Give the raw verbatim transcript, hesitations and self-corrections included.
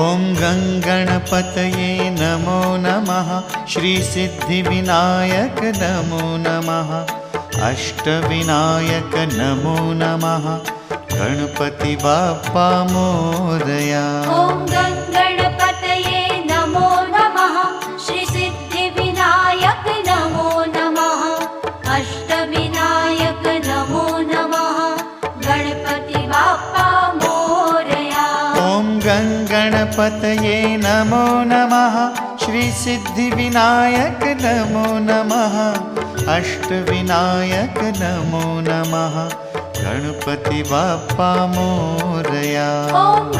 ॐ गं गणपतये नमो नमः, श्री सिद्धि विनायक नमो नमः, अष्ट विनायक नमो नमः, गणपति बाप्पा मोरया। ॐ गं गणपतये नमो नमः, श्री सिद्धि विनायक नमो नमः, अष्ट विनायक नमो नमः, गणपति बाप्पा मोरया। ॐ गं गणपतये नमो नमः, श्री सिद्धि विनायक नमो नमः, अष्ट विनायक नमो नमः, गणपति बाप्पा मोरया। ॐ